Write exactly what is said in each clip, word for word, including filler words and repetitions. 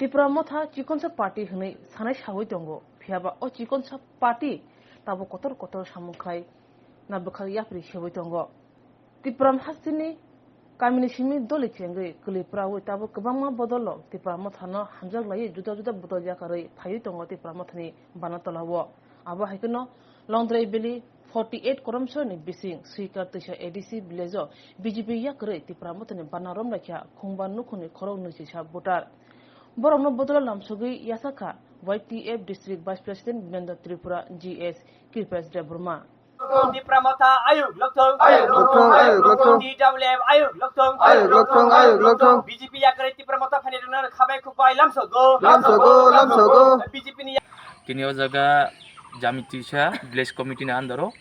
Tipra Motha chikonsa party hwnwi sanai sawi tongo, phiyaba o chikonsa party tabuk kotor kotor samung khlai na bwkhak yapri sewi tongo. Tipra hasteni kamini simi doli chengwi kwlwi prawi tabuk kwbangma bodolrok Tipra Mothano hamjak laiwi juda juda bodol yakarwi phaiwi tongo Tipra Mothani bana tolao. Abo hai kheno Longdrai Valley forty eight koromsoni bising Swikar Twisa A D C village-o B J P yakarwi Tipra Mothani bana romlaikha khungba nukhungni khorok nwichisa voter. Borokno bodolo lamsogwi yachakha Y T F District Vice President Binendra Tripura, G S Kripesh Debbarma. Tipra Motha ayuk lokthung. Ayuk lokthung, ayuk lokthung. T W F ayuk lokthung. Ayuk lokthung, ayuk lokthung. B J P yakarwi Tipra Motha phainairokno khabai khukbai lamsogo. Lamsogo, lamsogo. B J P ni Tini o jaga Jami Twisa Village Committee ni under o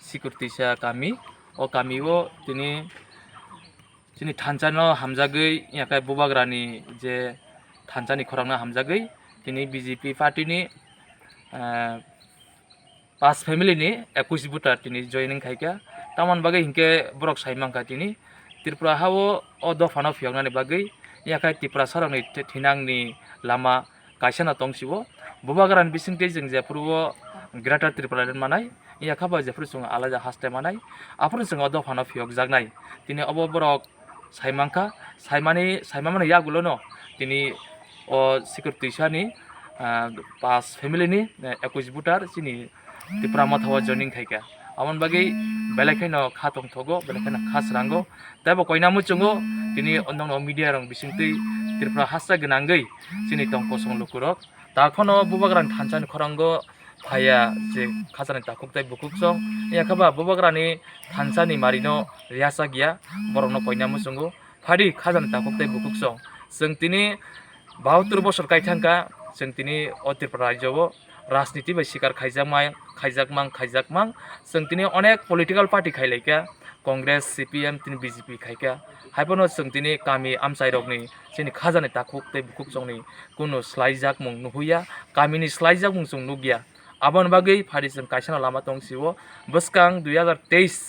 Sikur Twisa kami. O kami o tini chini thansa no hamjagwi, yakai Bubagrani je thansa ni khorang no hamjagwi tini B J P party ni, ah, pas family ni ekush voter tini joining khaikha. Tamoni bagwi hinkhe borok sai mankha tini Tripura ha o, o dopha no phiyoknani bagwi yakai Tiprasa rokni th-, thinangni lama kaisa no tong sio. Bubagrani bisingtwi chwng jephuru o Greater Tipraland manai, yakha bai jephuru chwng alaida haste manai, aphuru chwng o dopha no phiyokjaknai. Tini obo borok sai mankha, saimani, saimani yagulo no tini o Sikur Twisa ni, ah, pas family ni, eh, ekush voter chini Tipra Motha o joining khaikha. Aboni bagwi belai kheno kha tongthogo, belai kheno kha srango. Tei bo koina muchungo tini o nokno media rok bisingtwi Tripura hasta gwnangwi chini tong kosong lukurok. Takhono Bubagrani thansa ni khorango phaiya je khajani takhuk tei bukhuk song. Yakha ba Bubagrani thansa ni mari no riyasa giya, borok no koina muchungo. Phadi khajani takhuk tei bukhuk song. Chwng tini bahattur bosor kai thangkha, chwng tini o Tripura rajyo o rajniti bai sikar khaijakmai, khaijakmang, khaijakmang. Chwng tini onek political party khailaikha, Congress, C P M, tini B J P khaikha. Haiphano chwng tini kami amchairokni chini khajani takhuk tei bukhuk songni kunu slaijakmung nuhuya, kamini slaijakmung chwng nukya. Aboni bagwi phadi chwng kaisano lama tong sio, bwskang dui hazar teis